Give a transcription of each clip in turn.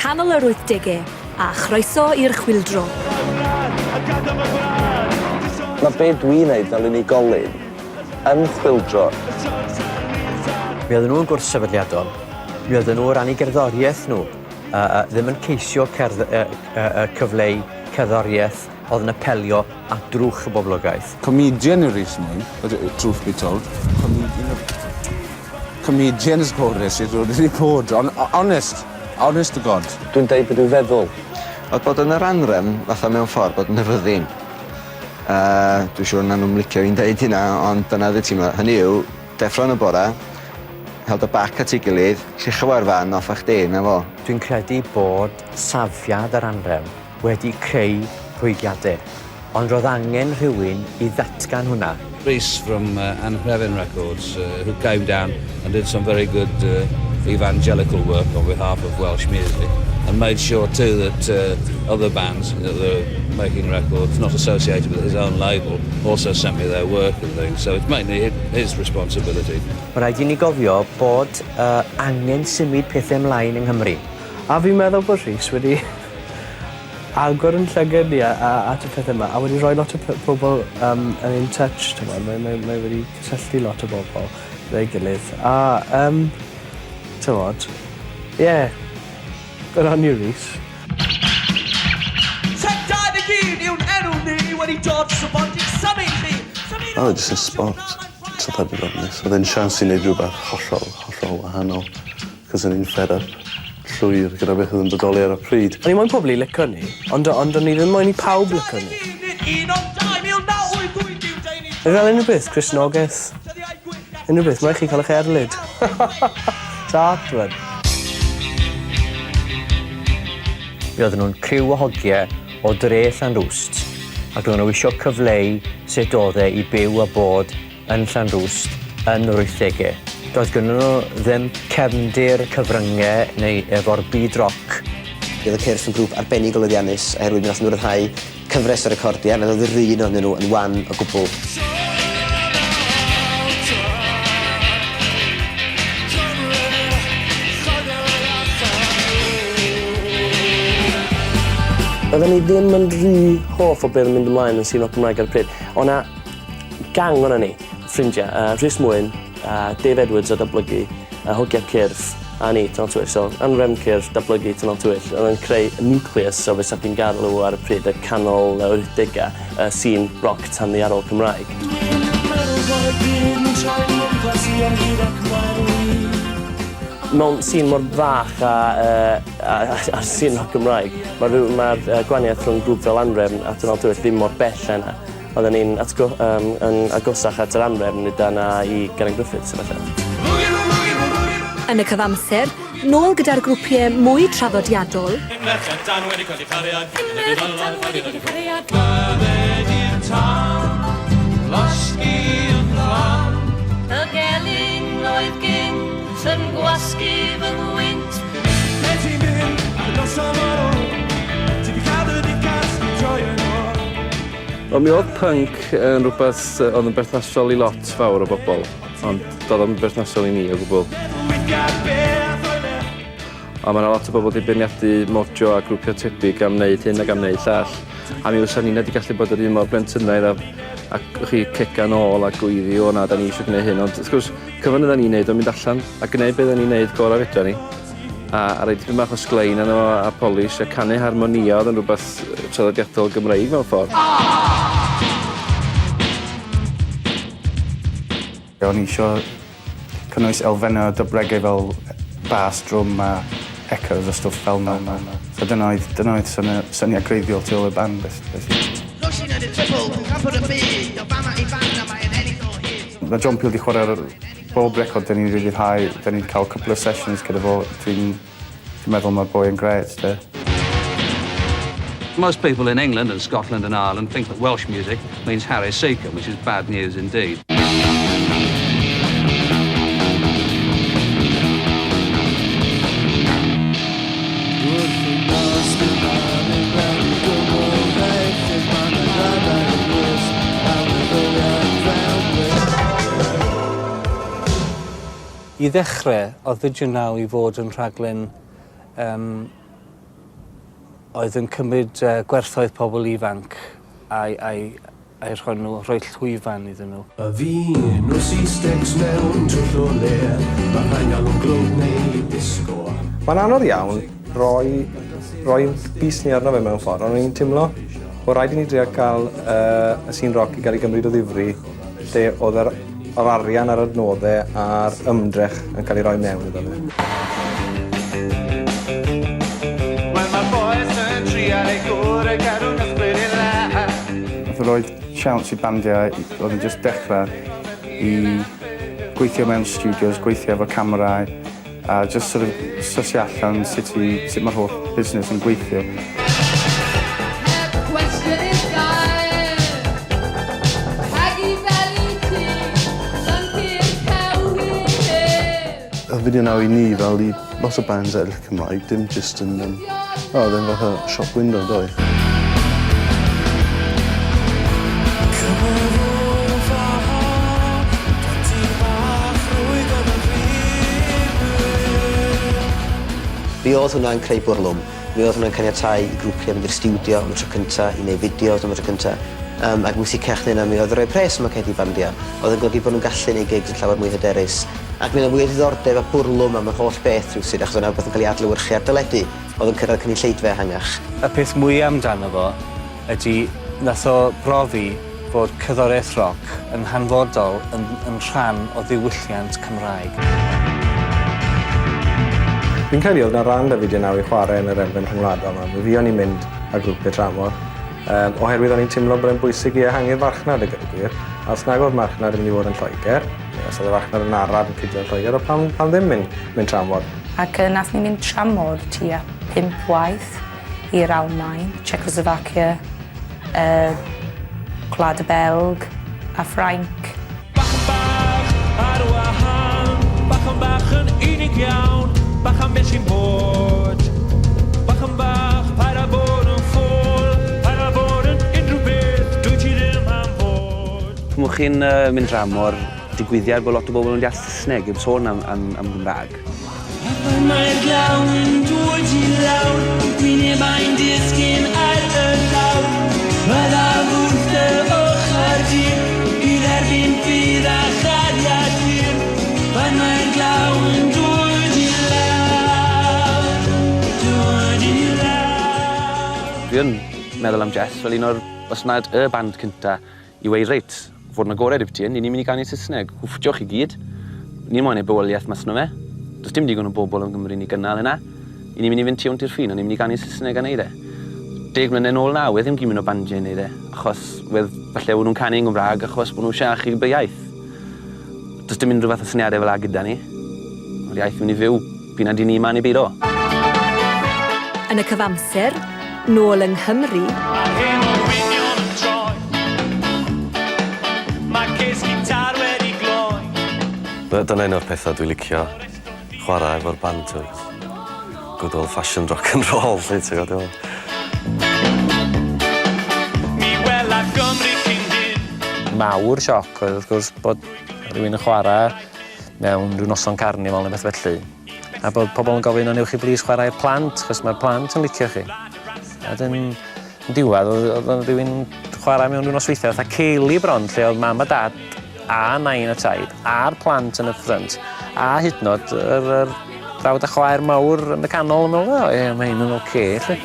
Canol yr wythdegau, a chroeso i'r chwyldro. Mae be dwi'n neud fel unigolyn yn chwyldro. Mi oedden nhw'n gwrthsefydliadol. Mi oedden nhw o ran eu gerddoriaeth nhw, uh, uh, ddim yn ceisio cerdd, uh, uh, uh, cyfleu cerddoriaeth oedd yn apelio at drwch y boblogaeth. Comedian yw Rhys Mwyn, truth be told. Comedian Comedians gore sydd wedi bod, honest, honest to God. Dwi'n deud be dwi'n feddwl. Oedd bod yn yr anrefn fatha mewn ffordd bod yn y fyddin. Uh, dwi'n siŵr na nhw'n licio fi'n deud hynna, ond dyna oedd y teimlad. Hynny yw, deffro yn y bora, hel dy bac at ei gilydd, lluchio fo i'r fan, off â chdi, 'na fo. Dwi'n credu bod safiad yr anrefn wedi creu rhwygiadau, ond roedd angen rhywun i ddatgan hwnna. Rhys from Anhrefn Records, who came down and did some very good evangelical work on behalf of Welsh music, and made sure too that other bands that were making records not associated with his own label also sent me their work and things, so it's mainly his responsibility. Mae rhaid i ni gofio bod uh, angen symud pethau ymlaen yng Nghymru. A fi'n meddwl bod Rhys wedi agor yn llygad ni a, a, at y pethau yma a wedi rhoi lot o pobl um, yn in touch, ti'n mae, mae, mae wedi cysylltu lot o bobl gyda'i gilydd. A, um, ti'n bod, ie, yeah, good on you, Rhys. Tech 21 yw'n enw ni wedi dod so bod i'n symud chi. Oedd e jyst yn sport, so that bod honest. Oedd e'n siawns i wneud rhywbeth hollol, hollol wahanol. Cos o'n i'n fed up llwyr gyda beth oedd yn bodoli ar y pryd. O'n i moyn pobl i licio ni, ond ond o'n i ddim moyn i pawb licio ni. Mae fel unrhyw beth, Cristnogaeth, unrhyw beth, mae rhaid chi cael eich erlid. It's art, t'mod. Mi oedden nhw'n criw o hogie o dre Llanrwst ac roedden nhw isio cyfleu sut oedd e i byw a bod yn Llanrwst yn yr wythdegau. Doedd gynnon nhw ddim cefndir cyfryngau neu efo'r byd roc. Mi oedd y Cyrff yn grŵp arbennig o lwyddiannus oherwydd mi wnaethon nhw ryddhau cyfres o recordiau nad oedd yr un ohonyn nhw yn wan o gwbl. Oedden ni ddim yn rhy hoff o beth yn mynd ymlaen yn sîn roc Cymraeg ar y pryd. O' 'na gang ona ni, ffrindiau, Rhys Mwyn, Dave Edwards o Datblygu, Hogia Cyrff, a ni, Tynal Tywyll. So, Anhrefn Cyrff, Datblygu, Tynal Tywyll. Oedd yn creu nucleus o beth sa chdi'n galw ar y pryd, y canol yr 80au, y scene roc tanddaearol Cymraeg. Dwi'n meddwl bod y byd yn troi ngwmpas i am hyd ac mae'n wir. Mewn scene mor fach a, uh, a, a, a scene roc Cymraeg, mae'r ma gwahaniaeth rhwng grŵp fel Anhrefn a Tynal Tywyll ddim mor bell â hynna. Oedden ni'n atgo- yym yn agosach at yr anhrefn na na i Geraint Griffiths efallai. Yn y cyfamser, nôl gyda'r grwpiau mwy traddodiadol. Merched dan wedi colli cariad. Merched dan wedi colli cariad. Bydded i'r tân, losgi yn lân. Y gelyn oedd gynt yn gwasgu fy ngwynt. Le ti'n mynd ar y noson mor oer? Ti 'di cael dy ddigas, troi yn ôl. Wel, mi oedd punk yn rhywbeth oedd yn berthnasol i lot fawr o bobl, ond doedd o'm yn berthnasol i ni o gwbl. Ond mae yna lot o bobl wedi beirniadu Mojo a grwpiau tebyg am wneud hyn ac am wneud llall. A mi fysa ni'n wedi gallu bod yr un mor blentynaidd a, a chi cegan ôl a gweiddi o na, da ni eisiau gwneud hyn. Ond wrth gwrs, cyfan oedden ni'n neud oedd mynd allan a gwneud beth oedden ni'n neud gorau fedra ni. A, a rhoi tipyn bach o sglein arno fo a polish a canu harmonia oedd yn rhywbeth traddodiadol Gymreig mewn ffordd. O'n i isio cynnwys elfennau o dub reggae fel bass, drum a echoes a stwff fel 'na. So dyna oedd dyna oedd syni- syniad gwreiddiol tu ôl i'r band basically. Mae John Peel 'di chwarae ar bob record 'dan ni'n ryddhau, 'dan ni'n cael cwpl o sessions gyda fo, dwi'n dwi'n meddwl mae'r boi yn grêt 'de. Most people in England and Scotland and Ireland think that Welsh music means Harry Secombe, which is bad news indeed. I ddechrau, oedd Fideo Now i fod yn rhaglen um, oedd yn cymryd uh, gwerthoedd pobl ifanc a'i, a'i, a'i rhoi nhw, rhoi llwyfan iddyn nhw. Y fi, nhw sy stecs mewn twll o le, mae rhai'n galw'n glwb neu disgo. Mae'n anodd iawn roi, roi bys ni arno fe mewn ffordd, ond i'n teimlo bod rhaid i ni drio cael uh, y sîn roc i gael ei gymryd o ddifri lle oedd yr, yr arian a'r adnoddau a'r ymdrech yn cael ei roi mewn iddo fe. Wel mae'r boes yn trial ei gwr y cadw'n ysbryd i lan. Nath o roid siawns i bandiau oedd yn just dechrau i gweithio mewn studios, gweithio efo camerâu a just sort of sussio allan sut i sut mae'r holl busnes yn gweithio. Cwestiwn i'r gair. Rhag i fel i ti, lyncu'r cewydd. Y Fideo Now i ni fel i lot o bands eraill Cymraeg, dim just yn... Um, oh, ddim fath o shop window, doedd. Mi oedd hwnna'n creu bwrlwm. Mi oedd hwnna'n caniatáu i grwpiau mynd i'r stiwdio am y tro cynta, i wneud fideos am y tro cynta. Um, ac bwysicach na hynna, mi oedd rhoi pres ym mhocedi bandiau. Oedd yn golygu bod nhw'n gallu gwneud gigs yn llawer mwy hyderus. Ac mi oedd mwy o ddiddordeb a bwrlwm am yr holl beth rhywsut, achos o'na rhywbeth yn cael ei adlewyrchu ar deledu, oedd yn cyrraedd cynulleidfa ehangach. Y peth mwyaf amdano fo ydy nath o brofi bod cerddoriaeth roc yn hanfodol yn, yn rhan o ddiwylliant Cymraeg. Fi'n credu oedd 'na ran 'da Fideo Now i chwarae yn yr elfen rhyngwladol 'ma. Mi fuon ni'n mynd â grwpiau tramor, um, oherwydd o'n i'n teimlo bod e'n bwysig i ehangu'r farchnad a gweud y gwir. A os nag oedd marchnad yn mynd i fod yn Lloegr, neu os oedd y farchnad yn araf yn cydio yn Lloegr, o pam, pam ddim mynd, mynd tramor? Ac uh, nath ni mynd tramor tua pump waith i'r Almaen, Czechoslovakia, uh, Gwlad y Belg a Ffrainc. Ar wahân, bach yn bach yn unig iawn, bach am beth sy'n bod. Bach yn bach, paid â bod yn ffôl, paid â bod yn unrhyw beth, dwi ti ddim am fod. Pan o'ch chi'n uh, mynd dramor, digwyddiad bod lot o bobl yn deall Saesneg, heb sôn am, am, am Gymraeg. Mae'r glaw yn dod i lawr, wynebau'n disgyn ar y llawr. Byddaf wrth dy ochr di, i dderbyn ffydd a chariad hir. Pan mae'r glaw yn dod i lawr, dod i lawr. Dwi yn meddwl am Jess fel un o'r, os nad y band cynta i weud reit, fod yn agored i ti, ni'n mynd i ganu Saesneg, hwffio chi gyd. Ni moyn ei bywoliaeth mas nhw fe. Does dim digon o bobl yn Gymru ni gynnal hynna. I ni'n mynd i fynd tu hwnt i'r ffin, a ni'n mynd i ganu Saesneg a neud e. 10 mlynedd nôl na, wedd ddim gymryd o bandiau i neud e, achos wedd, falle wedd nhw'n canu yn Gymraeg achos bod nhw eisiau achub y iaith. Does dim unrhyw fath o syniadau fel 'a gyda ni. Mae'r iaith yn mynd i fyw, p'un a 'dyn ni 'ma neu beido. Yn y cyfamser, nôl yng Nghymru, Mae'r hen olwynion yn troi. Mae ces gitar wedi gloi. Dyna un o'r pethau dwi'n licio chwarae efo'r band, ti'n gwbod. Good old fashioned rock and roll, 'lly, ti'n gwbod, dwi'n meddwl. Mi wela Gymru cyn hyn. Mawr sioc oedd wrth gwrs bod rhywun yn chwarae mewn rhyw noson carnifal neu beth felly. A bod pobl yn gofyn, o newch chi blis chwarae i'r plant, chos mae'r plant yn licio chi. A dyn, yn diwedd, oedd oedd rhywun chwarae mewn rhyw nosweithiau fatha ceili bron, lle oedd mam a dad a nain a taid, a'r plant yn y ffrynt, a hyd yn oed yr, yr brawd a chwaer mawr yn y canol yn meddwl, o ie, mae hyn yn oce, lle.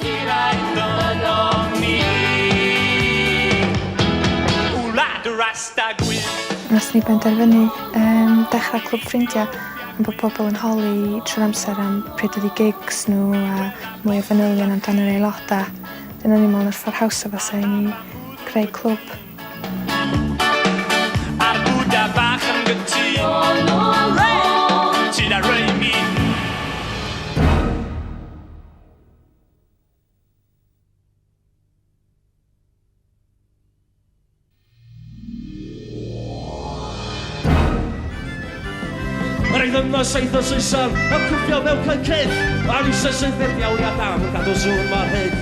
Ynom ni. Wlad y rasta gwyn. Nath ni benderfynu um, dechrau clwb ffrindiau am bod pobl yn holi trwy'r amser am pryd oedd eu gigs nhw a mwy o fanylion amdan yr aelodau. Dyna ni'n meddwl yr ffordd hawsa fysa i ni creu clwb. A'r Bwda bach yn gytûn. Ti da rei mi. Yr oedd yno saith o Saeson yn cwffio mewn cyncyll, a'r isa seithfed iawn a dam yn gadw sŵn mor hyd.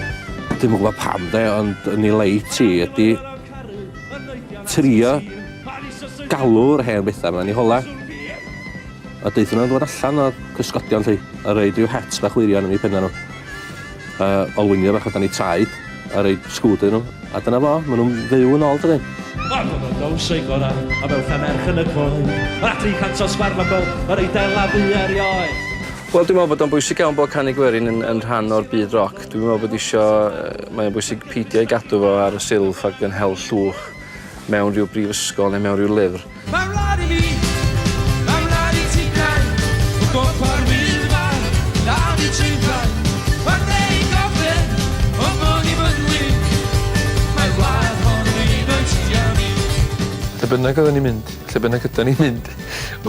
Dwi'm yn gwybod pam de, ond yn ei leit i ydy trio galw'r hen bethau yma yn ei hola. A deuthon nhw'n dod allan o'r cysgodion 'lly, a roid rhyw het bach wirion am 'u penna nhw. A olwynion bach o dan 'u traed, a roid sgwd iddyn nhw, a dyna fo, ma' nhw'n fyw yn ôl dydyn? A roedd o'n dawns ei gorau, a mewn llannerch yn y coed, a 300 o sgwâr mabel, yr Eidal a fu erioed. Wel, dwi'n meddwl bod o'n bwysig iawn bod canu gwerin yn, yn rhan o'r byd roc. Dwi'n meddwl bod isio, mae o'n bwysig peidio ei gadw fo ar y silff ac yn hel llwch mewn rhyw brifysgol neu mewn rhyw lyfr. Mae'n wlad i mi, mae'n wlad i ti gael, o gopa'r Wyddfa, lawr i Trinfan, mae'r dde i gogledd, o Fôn i Fynwy, mae'r wlad hon yn un o'i ti a fi. Lle bynnag oedden ni'n mynd, lle bynnag ydan ni'n mynd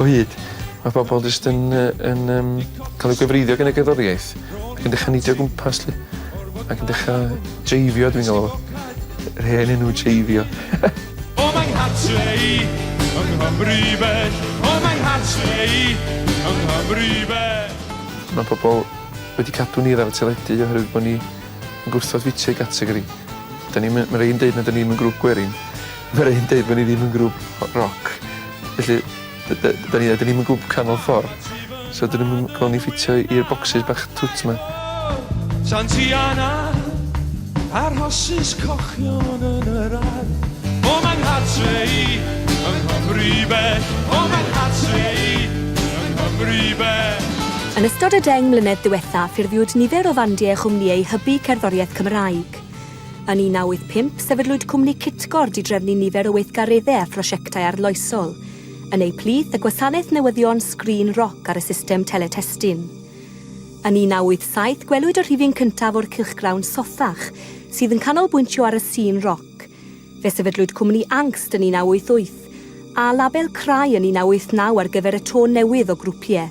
o hyd, mae pobl jyst yn yy yn yym cael eu gwefreiddio gan y gerddoriaeth ac yn dechra neidio o gwmpas 'lly ac yn dechra jeifio dwi'n galw fo. Yr hen enw jeifio. O mae nghartre i yng Nghymru bell, o mae nghartre i yng Nghymru bell. Mae pobl wedi cadw ni ar y teledu oherwydd bod ni yn gwrthod ffitio i gategori. 'Dan ni'm yn... Ma' rei'n deud nad 'dan ni'm yn grŵp gwerin. Ma' rei'n deud bo' ni ddim yn grŵp roc. Felly 'dan ni 'dan ni'm yn grŵp canol ffor. So 'dyn nw'm yn gwel' ni ffitio i'r bocsys bach twt 'ma. Santiana a'r rhosys cochion yn yr ardd. O mae nghartre i yng Nghymru bell, o mae nghartre i yng Nghymru bell. Yn ystod y deng mlynedd diwetha' ffurfiwyd nifer o fandiau a chwmnïau i hybu cerddoriaeth Cymraeg. Yn 1985, sefydlwyd cwmni Cytgord i drefnu nifer o weithgareddau a phrosiectau arloesol, yn eu plith y gwasanaeth newyddion Sgrin Roc ar y system teletestun. Yn 1987, gwelwyd y rhifyn cyntaf o'r cylchgrawn Sothach, sydd yn canolbwyntio ar y sîn roc. Fe sefydlwyd cwmni Angst yn 1988, a label Crai yn 1989 ar gyfer y to newydd o grwpiau.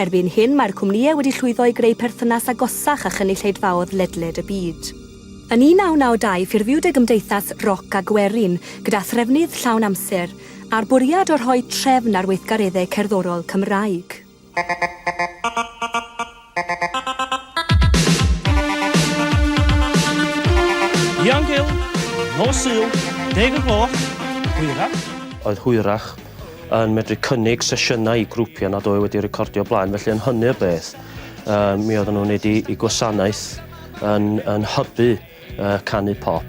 Erbyn hyn, mae'r cwmnïau wedi llwyddo i greu perthynas agosach â chynulleidfaoedd ledled y byd. Yn 1992, ffurfiwyd y Gymdeithas Roc a Gwerin gyda threfnydd llawn amser, a'r bwriad o rhoi trefn ar weithgareddau cerddorol Cymraeg. Ian Gill, nos Sul, deg o'r gloch, hwyrach. Oedd hwyrach yn medru cynnig sesiynau i grwpiau nad oedd wedi recordio blaen, felly yn hynny o beth, um, mi oedden nhw'n neud i, i gwasanaeth yn, yn hybu uh, canu pop.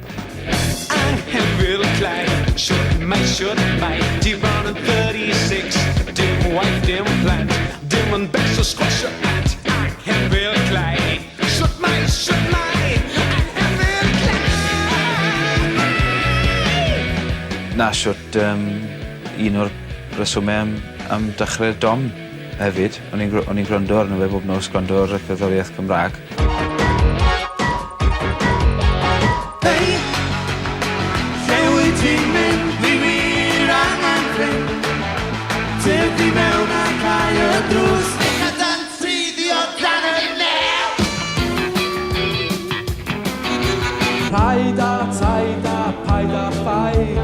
Anghenfil Clai, shwt mae, shwt mae, ti bron yn 36, dim waith, dim plant, dim yn bell o sgwasio at Anghenfil Clai, shwt mae, shwt mae, Anghenfil Clai. Na shwt um, un o'r resymau am, am dechrau'r dom hefyd. O'n i'n o'n i'n gwrando arno fe bob nos, gwrando ar y cerddoriaeth Cymraeg. Hei, lle wyt ti'n mynd? Fi wir angen ffrind. Tyrd i mewn a cau y drws. Dechrau dan treiddio dan y nel. Rhaid a taid a paid a phaid,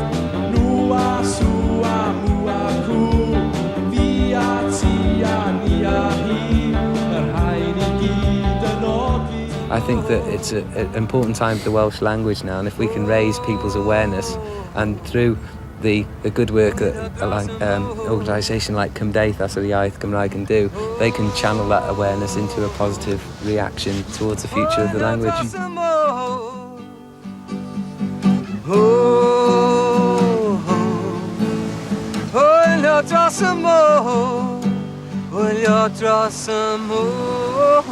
nhw a sw a mw a cw, fi a ti a ni a hi, y rhain i gyd yn ogi. I think that it's an important time for the Welsh language now, and if we can raise people's awareness and through the, the good work that an organisation like Cymdeithas yr Iaith Gymraeg can do, they can channel that awareness into a positive reaction towards the future of the language. Hwylio dros y môr, hwylio dros y môr.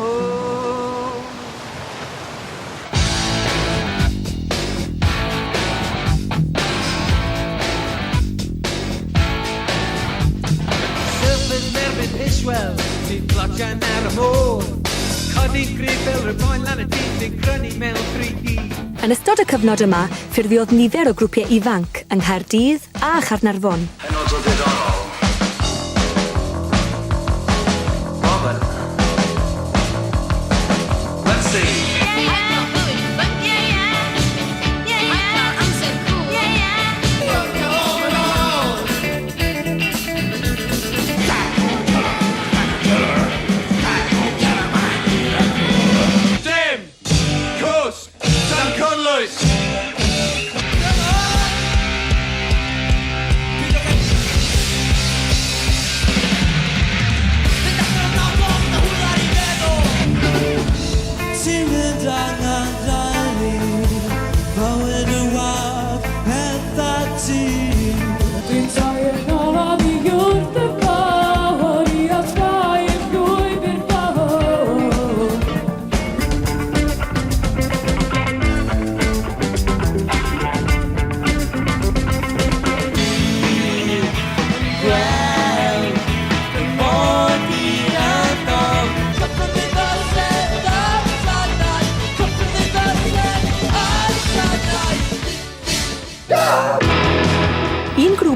Sylfaen yn erbyn Ishwell, sy'n flocian ar y môr. Codi'n gryf fel rhyw boen lan y dyn sy'n crynu mewn dri dydd. Yn ystod y cyfnod yma, ffurfiodd nifer o grwpiau ifanc yng Nghaerdydd a Chaernarfon. Hynod o ddiddorol. Robert. Let's see. Dim cwsg tan conlwys!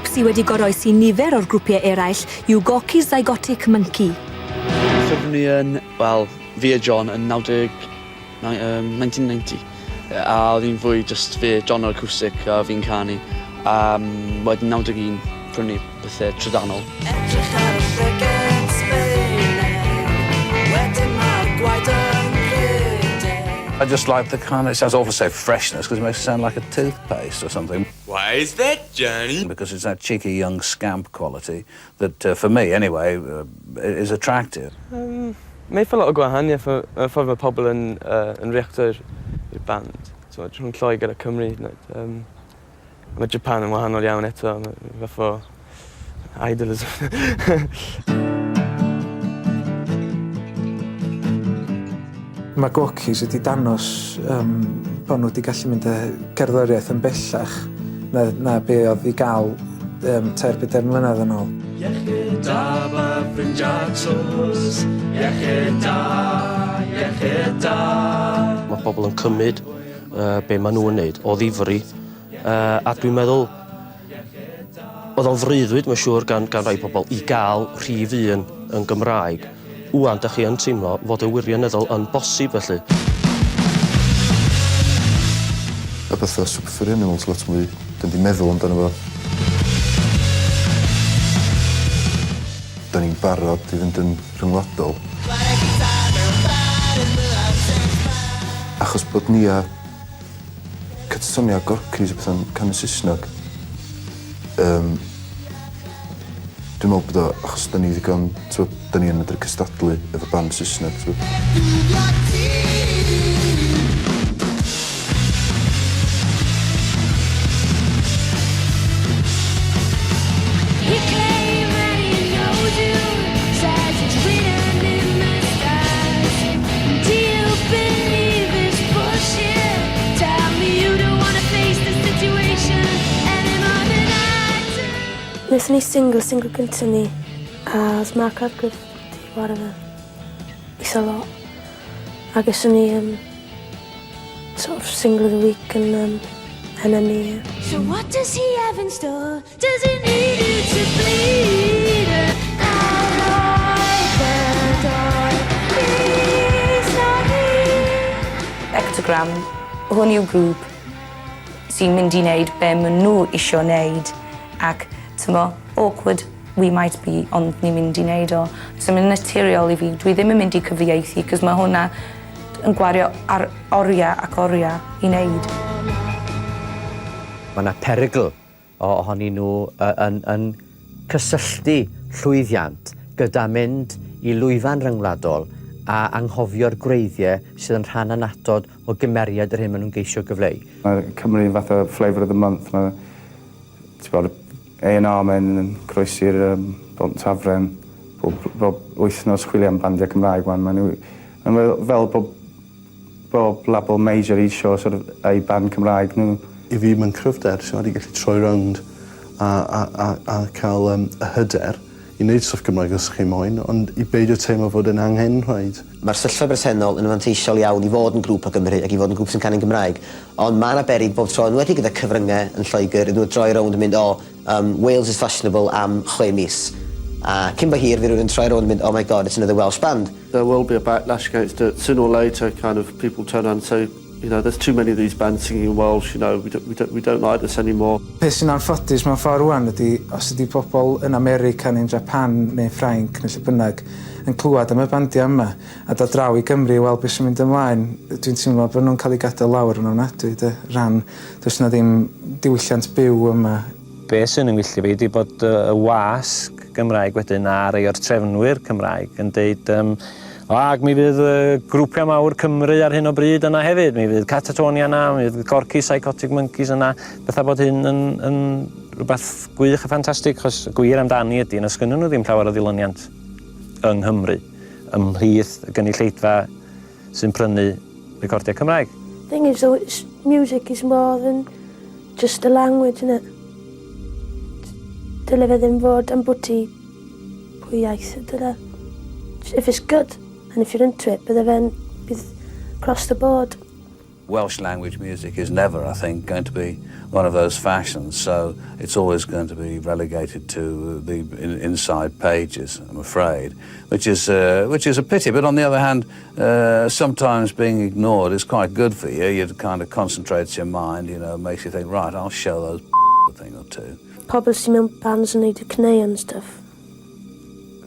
grŵp sydd wedi goroesi nifer o'r grwpiau eraill yw Gorky's Zygotic Mynci. Ffurfwn ni yn, wel, fi a John yn 90, um, 1990. A oedd hi'n fwy just fi, John o'r acoustic a fi'n canu. Um, wedyn 91, prynu pethau trydanol. Edrych ar y llyged Sbaeneg, wedyn mae'r gwaed yn rhedeg. I just like the kind of, it sounds awful to say freshness because it makes it sound like a toothpaste or something. Why is that, Johnny? Because it's that cheeky young scamp quality that, for me anyway, is attractive. Um, Mae eitha lot o gwahaniaeth y y ffordd mae pobl yn uh, yn reacto i'r i'r band. T'mod rhwng Lloegr a Cymru hyd yn oed. Um, mae Japan yn wahanol iawn eto, mae fath o idolism. Mae Gorky's wedi danos um, bod nhw wedi gallu mynd â cerddoriaeth yn bellach na, na be oedd i gael um, tair bedair mlynedd yn ôl. Iechyd da fy ffrindiau tlws, iechyd da, iechyd da. Mae pobl yn cymryd uh, be maen nhw'n neud o ddifri, uh, a dwi'n meddwl oedd o'n freuddwyd, mae'n siŵr, gan, gan rai pobl i gael rhif un yn Gymraeg. Ŵan, da chi yn teimlo fod y wirioneddol yn bosib felly. A petha Super Furry Animals lot mwy 'dan 'di meddwl amdano fo. 'Dan ni'n barod i fynd yn rhyngwladol. Achos bod ni a Catatonia a Gorky's a petha'n canu Saesneg yym dwi'n me'wl bod o achos 'dan ni ddigon t'wod 'dan ni yn medru cystadlu efo band Saesneg t'wod? Wnaethon ni single, single gynta ni, a oedd Mark Argraff 'di wara fe eitha lot. A geson ni um, sort of single of the week yn um, NME. So what does he have in store? Does he need you to bleed? Ectogram, hwn yw grŵp sy'n mynd i wneud be maen nhw isio wneud ac t'mo, awkward we might be, ond ni'n mynd i wneud o. So mae'n naturiol i fi, dwi ddim yn mynd i cyfieithu, cos mae hwnna yn gwario ar oriau ac oriau i wneud. Mae yna perygl ohonyn nhw yn, yn cysylltu llwyddiant gyda mynd i lwyfan ryngwladol a anghofio'r gwreiddiau sydd yn rhan annatod o gymeriad yr hyn maen nhw'n geisio gyfleu. Mae Cymru yn fath o flavour of the month. Mae, ti'n gwbod, A&R men yn croesi'r um, Bont Hafren bob, bob wythnos chwilio am bandiau Cymraeg wan. Maen nhw, mae'n fel, fel bob, bob label major isio sort of eu band Cymraeg nhw. I fi mae'n cryfder, so wedi gallu troi rownd a, a, a, a cael um, y hyder i wneud stwff Cymraeg os chi moyn, ond i beidio teimlo fod yn anghenrhaid. Mae'r sefyllfa bresennol yn fanteisiol iawn i fod yn grŵp o Gymru ac i fod yn grŵp sy'n canu'n Gymraeg, ond mae 'na beryg bob tro, yn enwedig gyda cyfryngau yn Lloegr, iddyn nhw droi rownd yn mynd o um, Wales is fashionable am 6 mis. A cyn bo hir, fydd rhywun yn troi rownd yn mynd, oh my god, it's another Welsh band. There will be a backlash against it. Sooner or later, kind of people turn around and say, there's too many of these bands singing in Welsh, we don't like this anymore. Peth sy'n anffodus mewn ffordd rwan ydy, os ydy pobl yn America neu'n Japan neu Ffrainc neu lle bynnag yn clywed am y bandiau yma a dod draw i Gymru i weld beth sy'n mynd ymlaen, dwi'n teimlo bod nhw'n cael eu gadael lawr yn ofnadwy, de, ran, does na ddim diwylliant byw yma. Be sy'n yng ngwylltio fi ydy bod y wasg Gymraeg wedyn a rei o'r trefnwyr Cymraeg yn deud um, o, ag mi fydd uh, grwpiau mawr Cymru ar hyn o bryd yna hefyd, mi fydd Catatonia yna, mi fydd Gorky Psychotic Monkeys yna, bethau bod hyn yn, yn rhywbeth gwych a ffantastig, chos gwir amdani ydy, na sgynnyn nhw ddim llawer o ddilyniant yng Nghymru, ymhlith y gynulleidfa sy'n prynu recordiau Cymraeg. Thing is though, it's, music is more than just a language, innit? Dyle fe ddim fod yn bwti pwy iaith dyle. If it's good and if you're into it, bydde fe'n bydd across the board. Welsh language music is never, I think, going to be one of those fashions, so it's always going to be relegated to the in, inside pages, I'm afraid, which is, uh, which is a pity. But on the other hand, uh, sometimes being ignored is quite good for you. It kind of concentrates your mind, makes you think, "Right, I'll show those a thing or two." Pobl sy'n mewn bands yn neud y caneuon and stuff.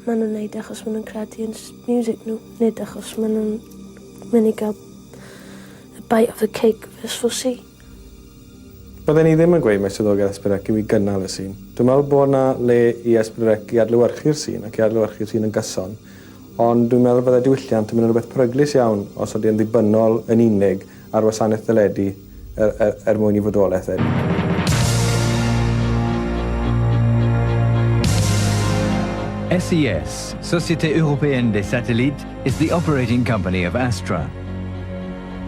Maen nhw'n neud achos maen nhw'n credu yn music nhw, nid achos maen nhw'n mynd i gael a bite of the cake of S4C. Bydden ni ddim yn gweud mai swyddogaeth S4C yw i gynnal y sîn. Dwi'n meddwl bod 'na le i S4C i adlewyrchu'r sîn ac i adlewyrchu'r sîn yn gyson. Ond dwi'n meddwl byddai diwylliant yn mynd yn rhywbeth peryglus iawn os ydy yn ddibynnol yn unig ar wasanaeth deledu er, er, er mwyn i fodolaeth e. SES, Société Européenne des Satellites, is the operating company of Astra.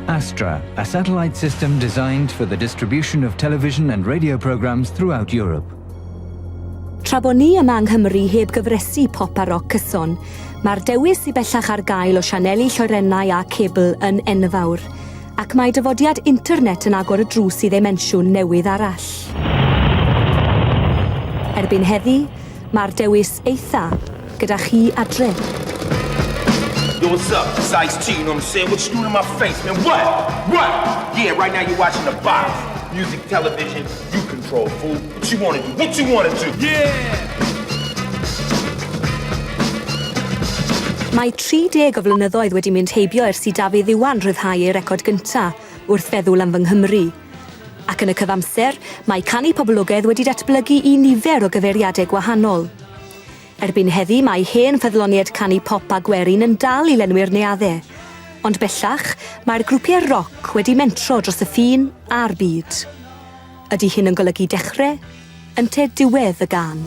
Astra, a satellite system designed for the distribution of television and radio programs throughout Europe. Tra bo ni yma yng Nghymru heb gyfresi pop a roc cyson, mae'r dewis i bellach ar gael o sianeli lloerennau a cebl yn enfawr, ac mae dyfodiad internet yn agor y drws i ddimensiwn newydd arall. Erbyn heddi, mae'r dewis eitha gyda chi adre. Yo, what's up? It's Ice-T, you know what I'm saying? What you doing in my face, man? What? What? Yeah, right now you're watching The Box. Music, television, you control, fool. What you wanna do? What you wanna do? Yeah! Mae 30 o flynyddoedd wedi mynd heibio ers i Dafydd Iwan rhyddhau ei record gynta wrth feddwl am fy Nghymru. Ac yn y cyfamser, mae canu poblogaidd wedi datblygu i nifer o gyfeiriadau gwahanol. Erbyn heddi mae hen ffyddloniaid canu pop a gwerin yn dal i lenwi'r neuaddau. Ond bellach, mae'r grwpiau roc wedi mentro dros y ffin a'r byd. Ydy hyn yn golygu dechrau? Ynte diwedd y gân?